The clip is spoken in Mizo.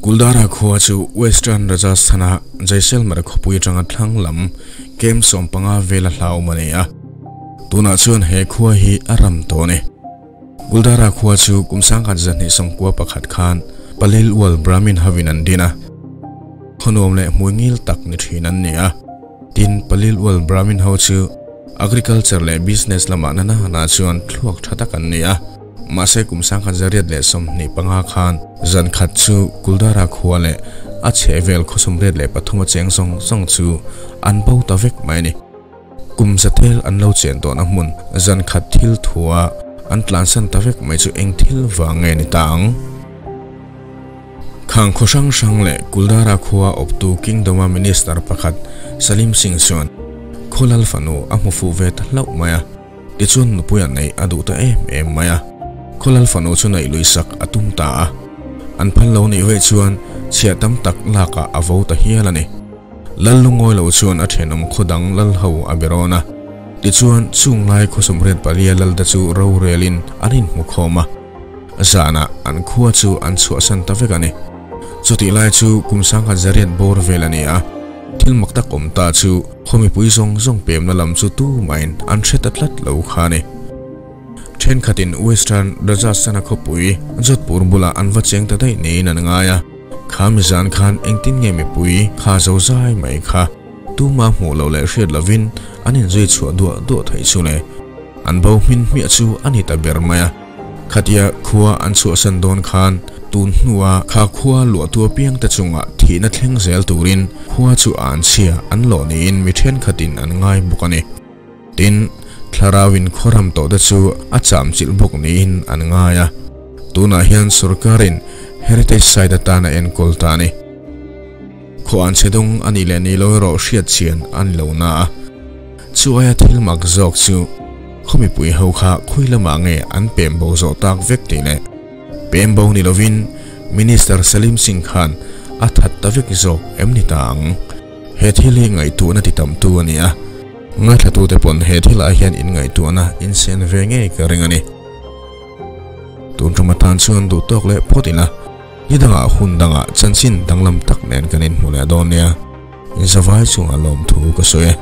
Kuldara khua chu Western Rajasthan-a Jaisalmer khawpui atanga thlang lam kem 15 vela hlauhawm a ni a. Tunah chuan he khua hi a ram tawh a ni. Kuldara khua chu kum 1991 khan Palil Ual Brahmin hovin an din a. Khaw nuam leh hmui ngil tak ni thin an ni a. Tin, Palil Ual Brahmin ho chu agriculture leh business lamah nana na chuan thluak tha tak an ni a. Mahse kum 1925 khan zan khat chu Kuldara khua leh a chhehvel khaw 83 a cheng zawng zawng chu an bo ta vek mai a ni. Kum zatel an lo chen tawhna hmun zan khat thil thua an tlansan ta vek mai chu eng thil vang nge ni ta ang? Khang khaw hrang hrang leh Kuldara khua awptu Kingdom-a minister pakhat Salim Singh chuan Khawlal fanu a hmu fuh ve ta hlauh mai a. Tichuan nupuia neih a duh ta em em mai a, Khawlal fanu chu neih lui sak a tum ta a. An phal lo nih vei chuan chhiah tam tak lakah a vo ta hial a ni. Lal lungawi lo chuan a thenawm khaw dang lal ho a be rawn a. Tichuan chung lai khaw 84 lal te chu rorelin an inhmu khawm a. Zanah an khua chu an chhuahsan ta vek a ni. Chutih lai chu kum 1900 bawr vel a ni a. Thil mak tak awm ta chu khaw mipui zawng zawng pemna lam chu tumahin an hre ta tlat lo kha a ni. Thenkhatin Western Rajasthan-a khawpui Jodhpur bulah an va cheng ta daih niin an ngai a. Kha mizan khan engtin nge mipui kha zo zai mai kha tuma hmuh loh leh hriat lovin an inzui chhuah duah duah theih chu le. An bo hmin hmiah chu a ni ta ber mai a. Khatia khua an chhuahsan dawn khan tun hnua kha khua luahtu apiang te chungah thihna thleng zel turin khua chu a an chhia an lawh niin mi thenkhatin an ngai bawk a ni. Tin, thlarauin khawram tawh te chu a cham chilh bawk niin an ngai a. Tunah hian sorkarin Heritage Site atana enkawl ta a ni. Khaw an chhe dawng a nih leh ni lo erawh hriat chian a ni lo na a. Chu aia thil mak zawk chu khaw mipui ho kha khawi lamah nge an pem bo zawh tak vek tih leh pem bo ni lovin Minister Salim Singh khan a that ta vek zawk em ni ta ang. He thil hi ngaihtuahna ti tamtu a ni a, ngaithlatute pawn he thilah hian inngaihtuahna insen ve ngei ka ring a ni. Tun tum atan chuan duh tawk leh phawt ila, ni dangah hun dangah chanchin danglam tak nen kan inhmu leh dawn nia. Zavai chungah lawmthu ka sawi e.